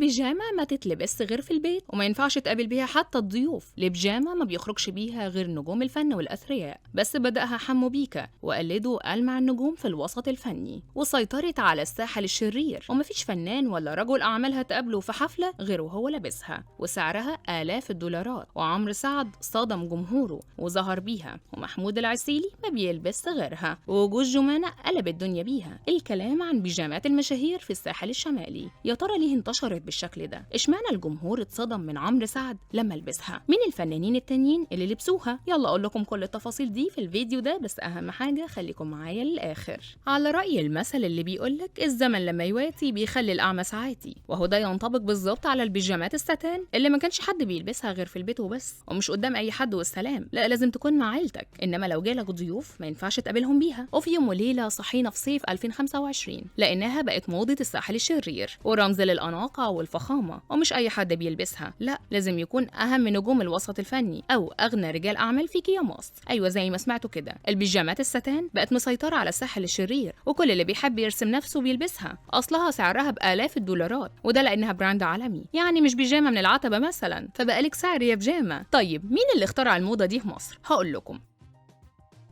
البيجامة ما تتلبس غير في البيت وما ينفعش تقابل بيها حتى الضيوف. البيجامة ما بيخرجش بيها غير نجوم الفن والأثرياء، بس بدأها حمو بيكا وقلده ألمع النجوم في الوسط الفني وسيطرت على الساحل الشرير، ومفيش فنان ولا رجل أعمال هتقابله في حفلة غير وهو لابسها، وسعرها آلاف الدولارات. وعمرو سعد صدم جمهوره وظهر بيها، ومحمود العسيلي ما بيلبس غيرها، وجوز جمانة قلب الدنيا بيها. الكلام عن بيجامات المشاهير في الساحل الشمالي، يا ترى ليه انتشرت بالشكل ده؟ اشمعنى الجمهور اتصدم من عمرو سعد لما لبسها؟ مين الفنانين التانيين اللي لبسوها؟ يلا اقول لكم كل التفاصيل دي في الفيديو ده، بس اهم حاجة خليكم معايا للاخر. على راي المثل اللي بيقولك الزمن لما يواتي بيخلي الاعمى ساعاتي، وهو ده ينطبق بالظبط على البيجامات الستان اللي ما كانش حد بيلبسها غير في البيت وبس، ومش قدام اي حد والسلام، لا لازم تكون مع عيلتك، انما لو جالك ضيوف ما ينفعش تقابلهم بيها. وفي يوم وليلة صحينا في صيف 2025 لانها بقت موضة الساحل الشرير ورمز للأناقة والفخامة، ومش أي حد بيلبسها، لا لازم يكون أهم نجوم الوسط الفني أو أغنى رجال أعمال فيك يا مصر. أيوة زي ما سمعتوا كده، البيجامات الستان بقت مسيطرة على الساحل الشرير، وكل اللي بيحب يرسم نفسه بيلبسها، أصلها سعرها بآلاف الدولارات، وده لأنها brand عالمي، يعني مش بيجامة من العتبة مثلا، فبقالك سعر يا بيجامة. طيب مين اللي اخترع الموضة دي في مصر؟ هقول لكم.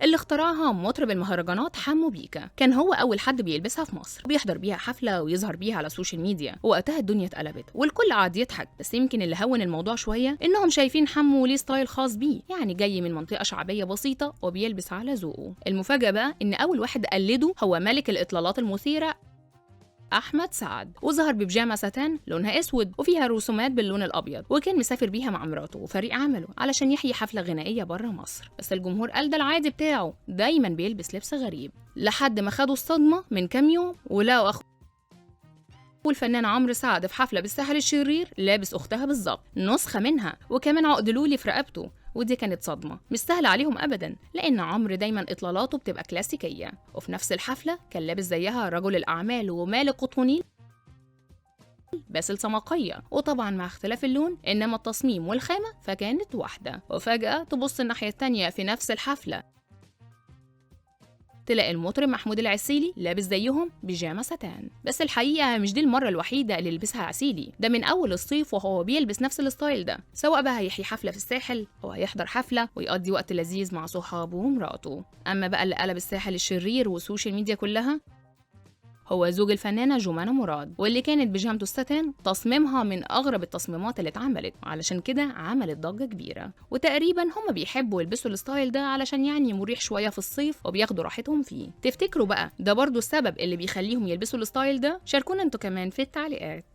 اللي اخترعها مطرب المهرجانات حمو بيكا، كان هو أول حد بيلبسها في مصر، بيحضر بيها حفلة ويظهر بيها على ال social media، ووقتها الدنيا اتقلبت والكل قعد يضحك. بس يمكن اللي هون الموضوع شوية إنهم شايفين حمو ليه style خاص بيه، يعني جاي من منطقة شعبية بسيطة وبيلبس على ذوقه. المفاجأة بقى إن أول واحد قلده هو ملك الإطلالات المثيرة أحمد سعد، وظهر ببيجامة ساتان لونها أسود وفيها رسومات باللون الأبيض، وكان مسافر بيها مع مراته وفريق عمله علشان يحيي حفلة غنائية بره مصر. بس الجمهور قال ده العادي بتاعه، دايما بيلبس لبس غريب، لحد ما خدوا الصدمة من كام يوم ولقوا أخوه والفنان عمرو سعد في حفلة بالساحل الشرير لابس أختها بالظبط، نسخة منها، وكمان عقد لولي في رقبته. ودي كانت صدمة مش سهلة عليهم أبدا، لأن عمرو دايما إطلالاته بتبقى كلاسيكية، وفي نفس الحفلة كان لابس زيها رجل الأعمال ومالك قطني باسل سماقية، وطبعا مع اختلاف اللون، إنما التصميم والخامة فكانت واحدة. وفجأة تبص الناحية التانية في نفس الحفلة تلاقي المطرب محمود العسيلي لابس زيهم بيجامة ستان. بس الحقيقة مش دي المرة الوحيدة اللي لبسها عسيلي، ده من أول الصيف وهو بيلبس نفس ال style ده، سواء بقى هيحيي حفلة في الساحل أو هيحضر حفلة ويقضي وقت لذيذ مع صحابه ومراته. أما بقى اللي قلب الساحل الشرير وال social media كلها هو زوج الفنانة جمانة مراد، واللي كانت بيجامته الستان تصميمها من أغرب التصميمات اللي اتعملت، علشان كده عملت ضجة كبيرة. وتقريبا هما بيحبوا يلبسوا ال style ده علشان يعني مريح شوية في الصيف وبياخدوا راحتهم فيه. تفتكروا بقى ده برضو السبب اللي بيخليهم يلبسوا ال style ده؟ شاركونا انتوا كمان في التعليقات.